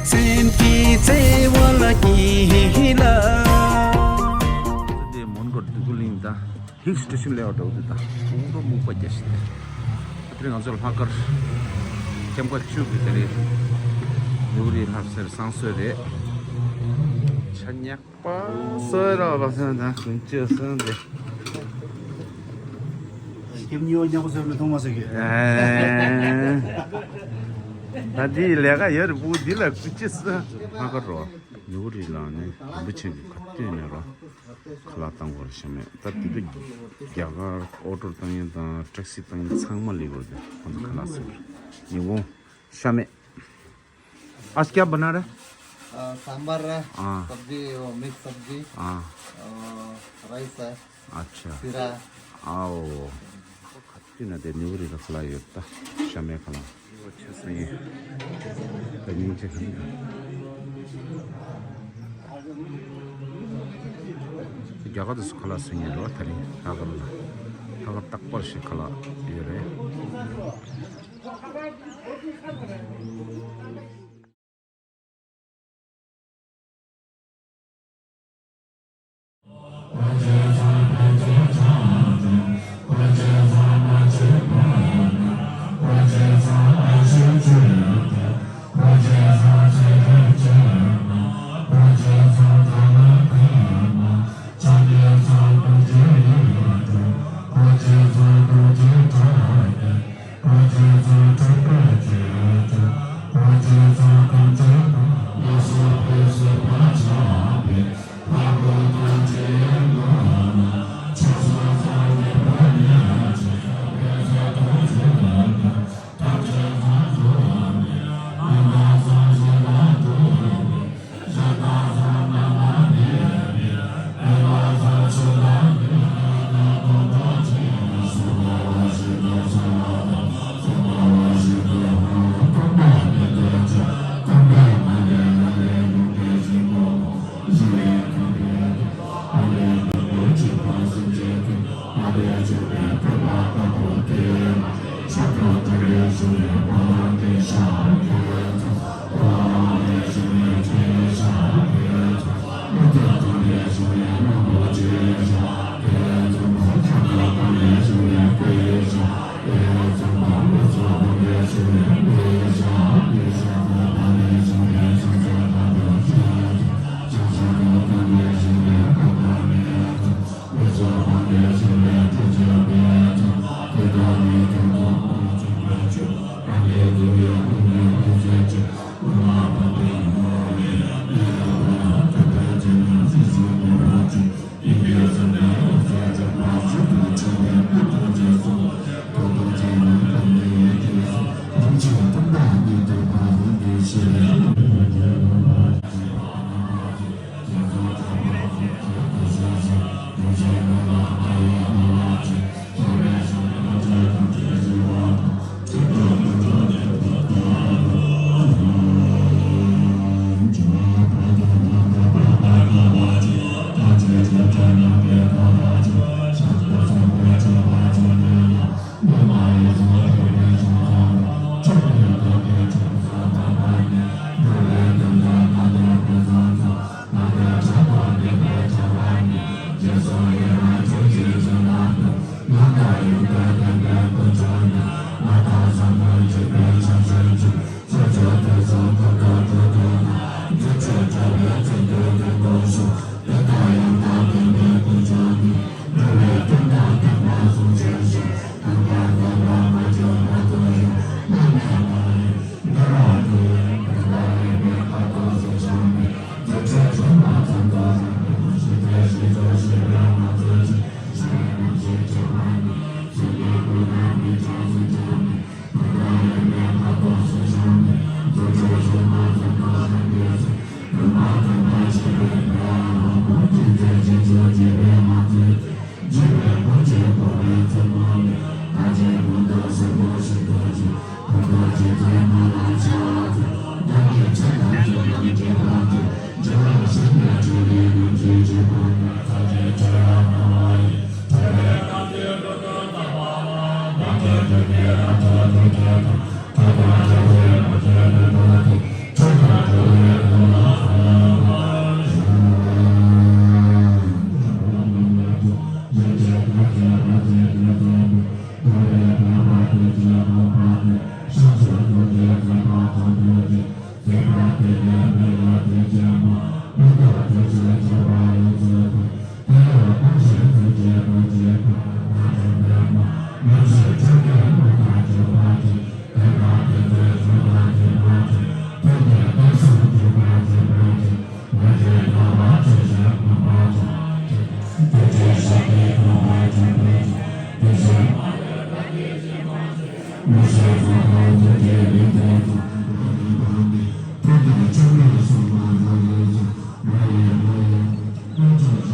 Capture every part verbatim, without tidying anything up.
སེམས་ཀྱི་བརྩེ་བ་ལ་སྐྱིད་ལ། དེ་མོན་གྷོ་འདོད་རྒུ་གླིང་དང་ཧིལ་སི་ཊེ་ཤན་སླེབས་པ་འདྲ་བོ་འདུག་ད་ཁོང་ཁྲོ་སྨུག་པ་རྒྱག་བཞིན་འདུག་དེ་རིང་ང་ཚོ་ལྷག་དཀར་ཁྱམས་ཁ་བཅུ་གི་དེ་རིང་ནེའུ་རི་ལྷ་སའི་བསང་གསོལ་རེད། ཆ་ཉག་པ་སོས་ར་བ་སོན་དང་ཀུན་སྤྱོད་སོན་ཏེ། ཁྱེད་གཉིས་པོ་མཉམ་པོ་ཟེར་ནས་མཐོང་མ་སོང་གི། ཨེ། ད་འདི་ལས་ཀ་ཡོད་རེད་བུ། འདི་ལ་ཀུ་ཅི་སི་ཧ་ག་རོ། ནེའུ་རི་ལ་ནི་རིན་པོ་ཆེ་གི་ག་དུས་ནས་རོ། ཁ་ལག་བཏང་དགོས་རེད་ཤ་མེད། ད་དེ་དུས་རྒྱ་གར་ཨོ་ཊོ་བཏང་ཡས་དང་ཊེག་སི་བཏང་ཡས་ཚང་མ་ལས་དགོས་རེད། ཁོང་ཚོ་ཁ་ལག་ཟེར་ཉིན་གུང་ཤ་མེད། आज क्या बना रहे? अ, सांभर है, हाँ। सब्जी, वो मिक्स सब्जी, हाँ। अ, राइस है, अच्छा। शीरा। आओ। खत्ती ना दे न्यूरी रखला योता, शमे खला। अच्छा सही है। तनी से खला। जगह तो सुखला सही है, लो थरी। अगर, अगर तक पर से खला ये रहे।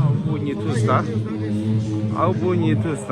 ཨའུ་བུ་ཉི་ཐུ་ས། ཨའུ་བུ་ཉི་ཐུ་ས།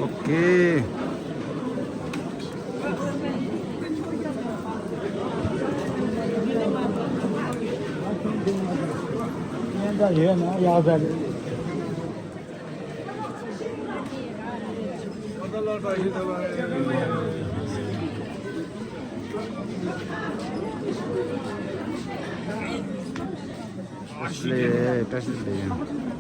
ཨོ་ཁེ། བཀྲ་ཤིས་བདེ་ལེགས། བཀྲ་ཤིས་བདེ་ལེགས།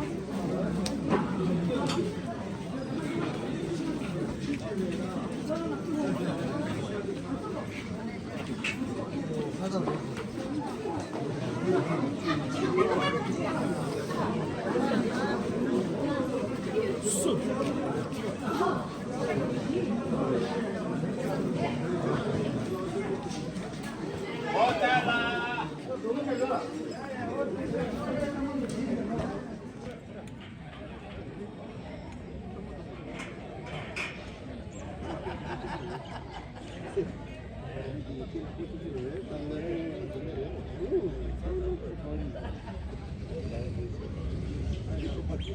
ཨ་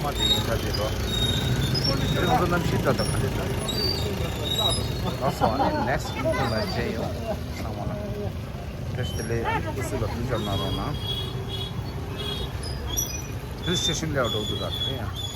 མ་དེ་ཡིན་ས་དེ་རོ། དེ་ང་ཚོ་གནམ་གཤིས་ད་ལྟ་ག་འདྲ་འདུག་ལགས་སོ། ཨ་ནི་next video ལ་མཇལ་ཡོང་། ཚང་མ་ལ་བཀྲ་ཤིས་བདེ་ལེགས། དུས་ཚོད་ལ་ཐུགས་རྗེ་གནང་རོགས་གནང་། དུས་ཆེ་ཤིང་ལས་འགྲོ་འདུག་ད་དེ་ཡང་།